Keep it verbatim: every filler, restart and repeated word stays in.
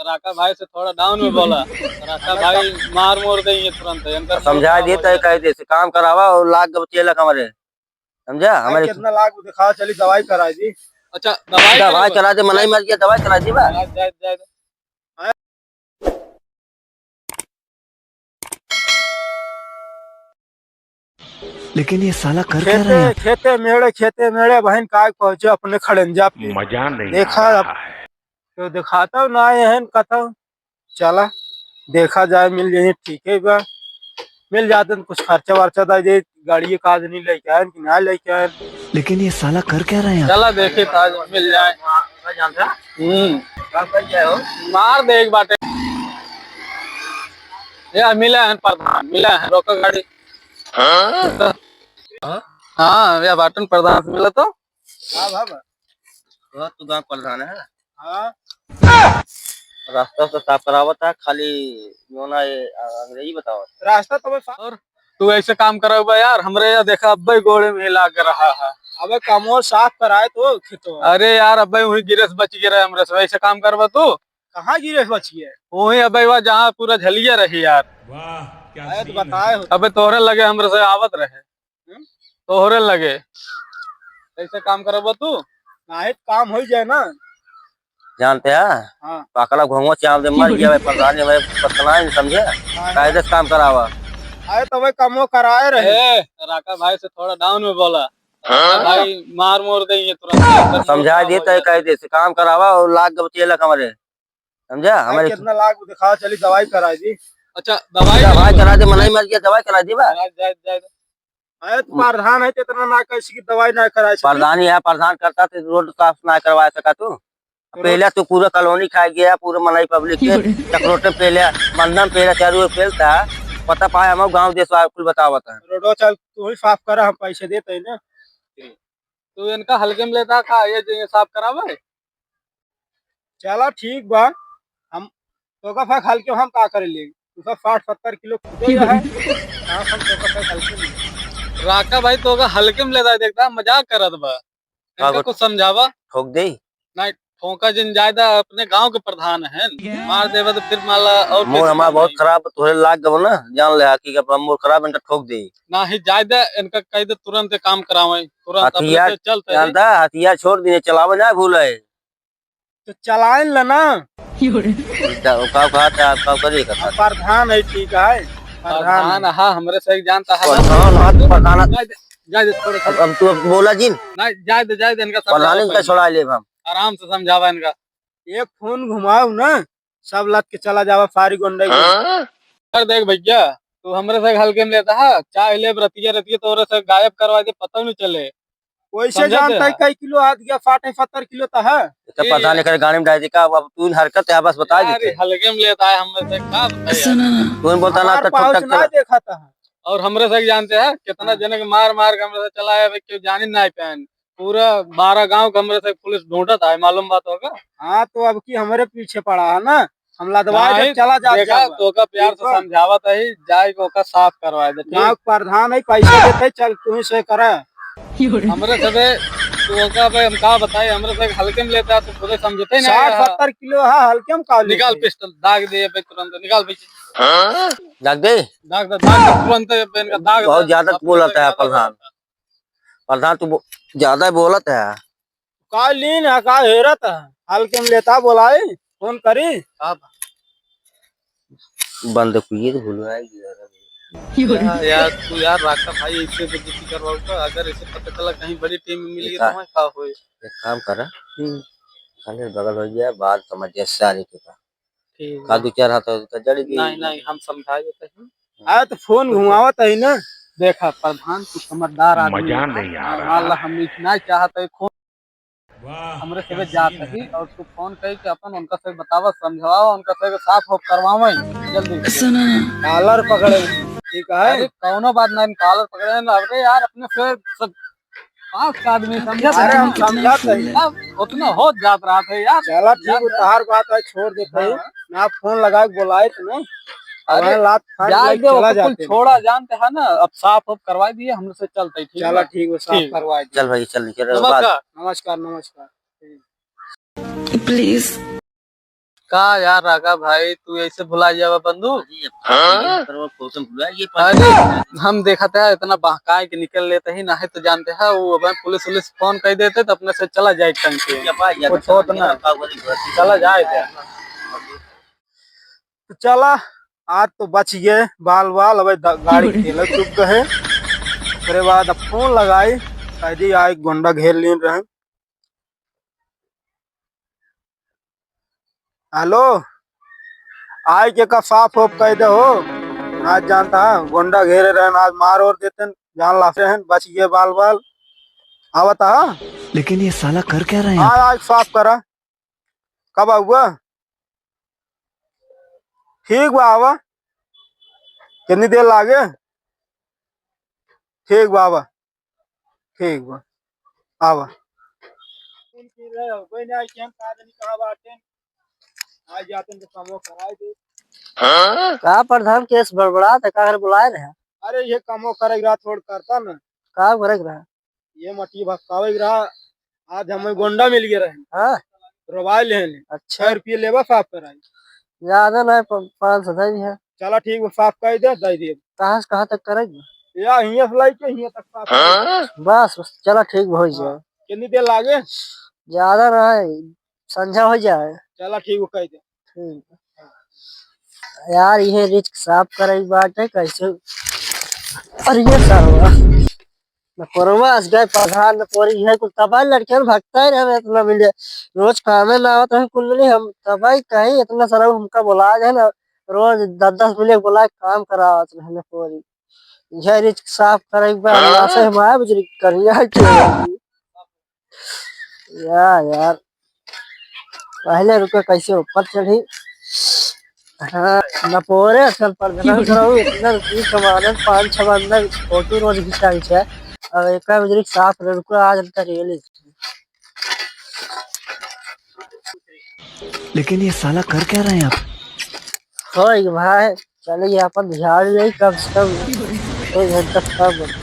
राका भाई से थोड़ा down में बोला। राका भाई मार मोर देंगे तुरंत, इनका समझा दिए तो कह दे से काम करावा और लाग गब तेलक हमरे, समझा? भाई, हमारे कितना लाग दिखावा, चली दवाई करा दी। अच्छा, दवाई दवाई करावा। करा दे, मनई मर गया, दवाई करा दी बा। जा, जा, जा। लेकिन ये साला कर क्या रहा है खेते, यहाँ पे? खेते मेड़े, खेते मेड़े, बहन का पहुंचे अपने खड़ंजा पे। मजा नहीं देखा आ रहा अब, है। तो दिखाता ना है, कथा चला, देखा जाए, मिल जाए, ठीक है बा, मिल जाते तो कुछ खर्चा वर्चा दा दे, गाड़ी का आदमी लेके आए कि ना लेके आए। लेकिन ये साला कर क्या रहा है यहाँ? चला देखे तो आज मिल जाए। हम्म। मार दे एक बाटे। या मिला है प्रधान, मिला है, रोको गाड़ी। हाँ? हाँ, या बाटन प्रधान से मिला तो। हाँ बाबा। तो तू गाँव प्रधान है? हाँ। रास्ता तो साफ करावत है, खाली जो ना ये, आ, अंग्रेजी बतावत। रास्ता तो मैं साफ और तू ऐसे काम करबा यार, हमरे यहाँ देखा अब्बे गोड़े में लाग रहा है। अबे कमो साफ कराए तो खेतो। अरे यार, अब्बे वही गिरस बच गया रहे हमरे से, ऐसे काम करबा तू? कहाँ गिरस बच गया? वही अब्बे वह जहाँ पूरा झलिया रही यार। वाह, क्या अरे तो सीन है। बताए हो। अबे तोहरे लगे हमरे से आवत रहे। हम्म? तोहरे लगे। ऐसे काम करबा तू? नाहीं तो काम हो जाए ना। जानते हैं? हाँ। पाकला घोंगो चाप दे, मर गया भाई, प्रधान जी, हमारे पतना ही नहीं समझे। हाँ। कायदे से काम करावा। अरे तो भाई कमो कराए रहे। ए, राका भाई से थोड़ा down में बोला। हाँ? राका भाई मार मोर देंगे तुरंत। समझा दिए तो कायदे से काम करावा और लाग गब तेलक हमरे। समझा? भाई, हमारे कितना लाग दिखावा, चली दवाई करा दी। अच्छा, दवाई दवाई करा करा दे, मनई मर गया, दवाई करा दी बा। जा, जा, जा। अरे, तू प्रधान है, तो इतना ना कैसे की दवाई ना कराए सके? प्रधान यहाँ प्रधान करता तो रोड साफ ना करवा सका तू। तो पहले रोड तो पूरा कॉलोनी खा गया, पूरा मनई पब्लिक के चकरोटे पहले, मंदम पहले, चारों ओर फैलता। पता पाए हम गाँव देश वाले कुल बतावत है। रोडवा चल, तू ही साफ करा, हम पैसे देते हैं ना। तू इनका हल्के में लेता का, ये जो ये साफ करावे? चला ठीक बा, हम तोका फक हल्के में हम का करे ले? तू सब साठ सत्तर किलो खुदे है, का हम तोका फक हल्के में ले? राका भाई तोका हल्के में लेता है, देखता मजाक करत बा। का इनका गो कुछ समझावा। ठोक दे। नहीं, ठोका जिन जायदा अपने गांव के प्रधान हैं, मार देवे तो फिर माला और मोर कैसे हमार काम बहुत आई? खराब तोहरे लाग गबो ना, जान ले कि अब मोर खराब इनका ठोक दे। नहीं, जायदा इनका कह दे तुरंत काम करावे, तुरंत अपने हथियार से चलते हैं। जानता, हथियार छोड़ दिए, चलावे ना भूले। तो चलाइन ल ना। उल्टा, वो का बात है, आपका ऊपर ही करता। अब प्रधान है, ठीक है, प्रधान प्रधान है। हाँ, हमरे से एक जानता है। प्रधान है, तो प्रधान है। जाए दे, जाए दे, थोड़ा सा। अब, अब तू अब बोला जिन। नहीं, जाए दे, जाए दे, इनका समझावा प्रधान इनका पहले। छोड़ा ले हम। आराम से समझावा इनका। एक फोन घुमाओ ना, सब लत के चला जावा, सारी गोंडई। हाँ? कर देख भैया, तू हमरे से हल्के में लेता है, चाहे ले रतिया रतिया तोरे से गायब करवा दे, पता नहीं चले। वैसे समझा जानता है तेरा? कई किलो हाथ गया, साठ है, सत्तर किलो तो है। इतना पता नहीं करे, गाड़ी में डाल दी का, अब तू हरकत है, बस बता यार, देते। हल्के में लेता है हमरे से, का बताए यार? सुनो ना। तू बोलता ना, हमार तो पाउच ठुक ठक ना कर। देखा था। और हमरे से जानते हैं, कितना हाँ। जने के मार मार के हमरे से चला है, भाई, क्यों जानी ना पहन। पूरा बारह गांव के हमरे से पुलिस ढूंढत है, मालूम बात होगा। हाँ, तो अब की हमरे पीछे पड़ा है ना, हम लदवा नहीं, जब चला जा, देखा, जा। तोका प्यार से ठीक बा। समझावत है, जाए के ओका साफ करवाए दे, ठीक? गाँव के प्रधान है, पैसे देते, चल तू ही से करा। हमरे सबे तोका भाई हम का बताए, हमरे से हल्के में लेता है, तो खुदे समझते ही नहीं साठ है। सत्तर किलो है, हल्के में का लेते निकाल हैं? पिस्टल, दाग दे भाई, तुरंत निकाल भाई। दाग दे? दाग दे, दाग दे, तुरंत भाई, इनका दाग बहुत दे। ज्यादा बोलत है प्रधान। प्रधान, तू बो-, ज्यादा बोलत है। का लीन है, का हेरत है? हल्के में लेता बोलाई, फोन करी। का बा? बंद कुइये तो भूलवाई गया। यार, यार, तू यार राका भाई ऐसे बेइज्जती करवाऊ का? अगर ऐसे पता चला कहीं बड़ी टीम में मिल गई तो देखा। मैं का होई? एक काम करा। हम्म। खाली बगल हो गया, बात समझ गया सारे के का। ठीक का बा। दो चार हाथ तो जड़ गई। नहीं, नहीं, हम समझा देते हैं। अरे तो फोन घुमावत है ना। देखा प्रधान, तू समझदार आदमी मजा है। नहीं आ मान रहा। ला हम इतना चाहत है, फोन वाह, हमरे क्या से सीन जात है। है और तू फोन कई के अपन उनका से बतावा, समझावा, उनका से साफ हो करवावे जल्दी से। सुनो ना। कॉलर पकड़े, ठीक है? अरे कौनो बात नहीं, कॉलर पकड़े ना। अरे यार, अपने से सब पास का आदमी समझत अरे है हम ना? समझत है। अब उतना हो जात रहा था यार। चला ठीक है, तोहार बात है, छोड़ देते हैं। हाँ। ना फोन लगा के बोलाए तो ना। अरे, हमारे लात फाड़ जाए के दे, चला ओके, कुल जाते हैं। छोड़ा जानते हैं ना, अब साफ उफ करवा दिए, हमसे चलते हैं, ठीक चला बा? ठीक है, साफ ठीक। करवा दिए। चल भाई, चल, निकल, नमस्कार। बात। नमस्कार, नमस्कार। Please। का यार राघव भाई, तू ऐसे भुला जावा बंधु? अरे, हाँ? ये करवा कौन भुला, ये अरे, हम देखत है इतना बहकाए के निकल लेते ही, नाहीं तो जानते हैं वो अब पुलिस उलिस फोन कर देते तो अपने से चला जाए टंग के। या भाई, या कुछ तो होत ना। का बोली, घर से चला जाए थे। तो चला, आज तो बच गए बाल बाल, अब द-, गाड़ी खेल चुक गए। ओकरे बाद अब फोन लगाई, कह दी, "आए गोंडा घेर लीन रहे।" हेलो, आए के का साफ होफ कह दे हो, आज जानता है गोंडा घेरे रहन, आज मार और देते, जान लासे हैं, बच गए बाल बाल। आवता है। लेकिन ये साला कर क्या रहे हैं? आज, आज साफ करा। कब आउबा? ठीक बा, आवा। कितनी देर लागे? ठीक बा, आवा। ठीक बा, आवा। फोन की रहे हो, कोई नहीं, केहन का आदमी कहाँ बाटे? आ जाते तो कमो कराए दे। का प्रधान केस बड़बड़ात है, का घर बुलाए रहे? अरे, ये कमो करे के रहा, थोड़ करता ना। का करे के रहा? ये मट्टी भक्कावे के रहा, आज हमें गोंडा मिल गए रहे। हाँ। रोवाई लेने। अच्छा। छह रुपये लेबा, साफ कराई। ज्यादा ना, प-, पाँच सौ दे दिया। चला ठीक बा, साफ कर दे, दे दे। कहाँ से कहाँ तक करेगी? या हियाँ से लेके हियाँ तक साफ कर दे। बस, बस, चला ठीक बा, हो जाए। कितनी देर लागे? ज्यादा ना है, संझा हो जाए। चला ठीक बा, कह दे। ठीक। यार, ये रिस्क साफ करे के बात है, कैसे? अरे ये सरवा, न परवा अस गए प्रधान, न पोरी है, कुल तबाही लड़के भगता ही रहे, इतना मिले, रोज कामे ना आवत रहे, कुल मिले हम तबाही कहीं, इतना सारा हमका बोला है ना, रोज दस दस मिनट बोला, काम करावत रहे न पोरी। यह रिस्क साफ करे के बाद, हाँ? से हम आए बुजुर्ग करिया के। या यार, पहले रुको, कैसे ऊपर चढ़ी। हाँ, न पोरे असल पर ना करो, इतना रुपये कमाने, पाँच छह बंदा फोटो रोज खिंचाई छे। अब एक बुजुर्ग साफ रहे, रुको, आज अंतर ये ले। लेकिन ये साला कर क्या रहे हैं आप? होई भाई, चलिए अपन झाड़ ले कम से कम एक घंटा कम।